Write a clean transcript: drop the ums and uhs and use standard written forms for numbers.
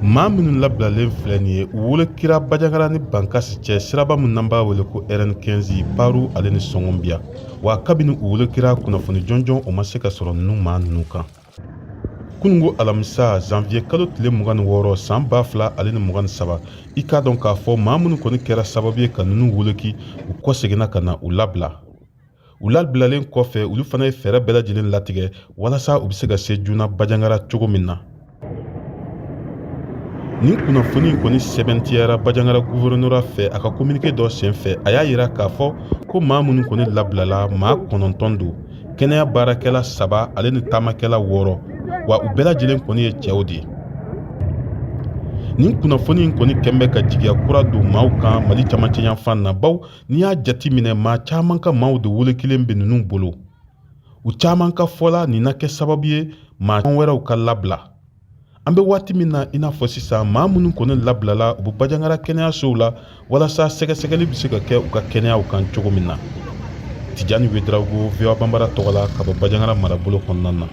Maa minnu labilalen filɛ nin ye, u wolokira Bajangara ni Bankasi cɛ, siraba min n'an b'a wele ko RN15, Paru ale ni Sɔngɔnbiya. Wa kabini u wolokira, kunnafoni jɔnjɔn o ma se ka sɔrɔ ninnu maa ninnu kan. Kunungo alamisa, zanviye kalo tile 26, san 2023, i k'a dɔn k'a fɔ maa minnu kɔni kɛra sababu ye ka ninnu woloki, u kɔseginna ka na u labila. U labilalen kɔfɛ, olu fana ye fɛɛrɛ bɛɛ lajɛlen latigɛ walasa u bɛ se ka se joona Bajangara cogo min na. Nin kunnafoni in kɔni sɛbɛntiyara Bajangara guvɛrɛnora fɛ a ka kominike dɔ senfɛ. A y'a yira k'a fɔ ko maa minnu kɔni labilala, maa 9 don: kɛnɛya baarakɛla saba ale ni taamakɛla 6. Wa u bɛɛ lajɛlen kɔni ye cɛw de ye. Nin kunnafoni in kɔni kɛn bɛ ka jigiya kura don maaw kan Mali camancɛ yanfan na, baw n'i y'a jati minɛ, maa caman ka maaw de wolokilen bɛ ninnu bolo. U caman ka fɔ la, nin na kɛ sababu ye maa wɛrɛw ka labila. An bɛ waati min na i n'a fɔ sisan, maa minnu kɔni labilala, u bɛ Bajangara kɛnɛyasow la walasa sɛgɛsɛgɛli bɛ se ka kɛ u ka kɛnɛyaw kan cogo min na. Tijani Wedarawogo, VOA Banbara tɔgɔ la, ka bɔ Bajangara marabolo kɔnɔna na.